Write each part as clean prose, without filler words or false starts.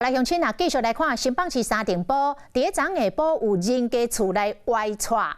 來鄉親啊，繼續來看新北市三重埔，佇咧昨下晡有人家厝內歪掣，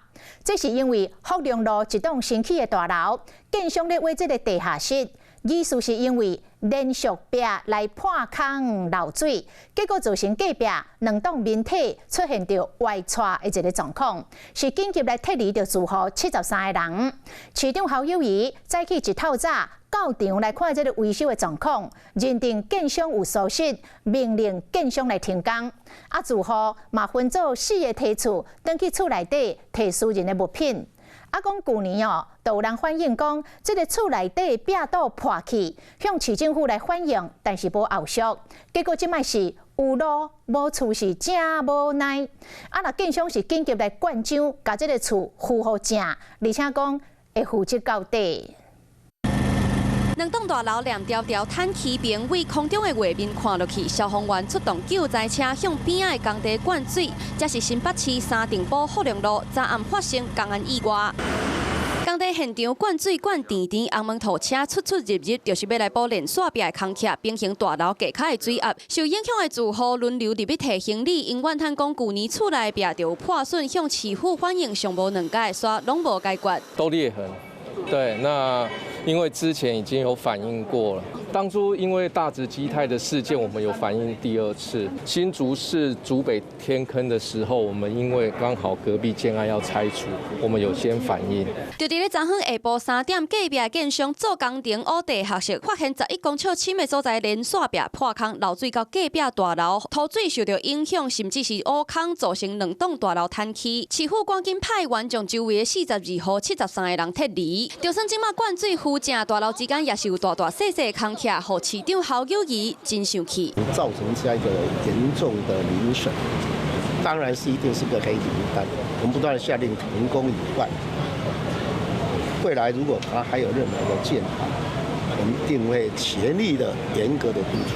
這是因為福隆路一棟新起的大樓，建商咧挖這个地下室，疑似是因為連續壁來破空漏水，結果造成隔壁兩棟面體出現著歪掣的一个狀況，是緊急來撤離著住戶73個人。市長侯友宜早起一透早到場來看這个維修的狀況，認定建商有疏失，命令建商來停工。啊，住戶嘛分做四个梯次，轉去厝內底提私人的物品。啊，講舊年哦，就有人反映講，這个厝內底壁倒破去，向市政府來反映，但是無後續。結果這擺是有路無厝是真無奈。啊，若建商是緊急來灌漿，共這个厝扶予正，而且講會負責到底。兩棟大樓連條條坦起邊，對空中的畫面看落去，消防員出動救災車向邊仔的工地灌水。這是新北市三重埔福隆路，昨暗發生工安意外。工地現場灌水灌甜甜，紅毛拖車出出入入，就是欲來補連線壁的空隙，平衡大樓下跤的水壓。受影響的住戶輪流入去提行李，𪜶怨嘆講，舊年厝內壁就有破損，向市府反映上無兩擺，煞攏無解決。都裂痕，對，那因為之前已經有反映過了。當初因為大直基泰的事件，我們有反映第二次。新竹市竹北天坑的時候，我們因為剛好隔壁建案要拆除，我們有先反映。就佇咧昨昏下晡3點，隔壁建商做工程挖地下室，發現11公尺深的所在連線壁破空，漏水到隔壁大樓，塗水受著影響，甚至是挖空，造成兩棟大樓坍起。市府趕緊派員將周圍的42戶73個人撤離。就算這馬灌水扶正，大樓之間也是有大大細細的空隙，予市長侯友宜真生氣。造成這樣一個嚴重的鄰損，當然是一定是個黑名單。我們不斷下令停工以外，未來如果他還有任何的建案，我們一定會全力的、嚴格的督促。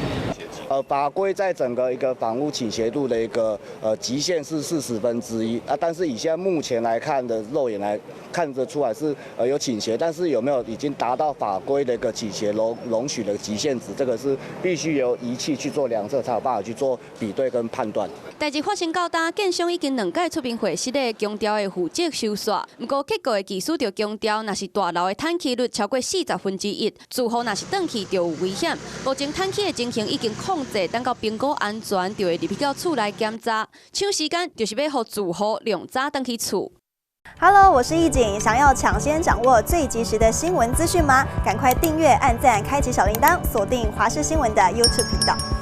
法規在整個一個房屋傾斜度的一個極限是1/40啊，但是以現在目前來看的肉眼來看得出來是有傾斜，但是有沒有已經達到法規的一個傾斜容許的極限值，這個是必須由儀器去做量測，才有辦法去做比對跟判斷。代誌發生到今，建商已經兩擺出面會釋咧，強調會負責修缮。毋過結構的技師就強調，若是大樓的坍起率超過1/40，住戶若是轉去就有危險。目前坍起的情形已經控制，等到評估安全，就會入去到厝內檢查。搶時間就是欲予住戶量早轉去厝。 Hello，我是易景，想要搶先掌握最及時的新聞資訊嗎？趕快訂閱、按讚、開啟小鈴鐺，鎖定華視新聞的 YouTube 頻道。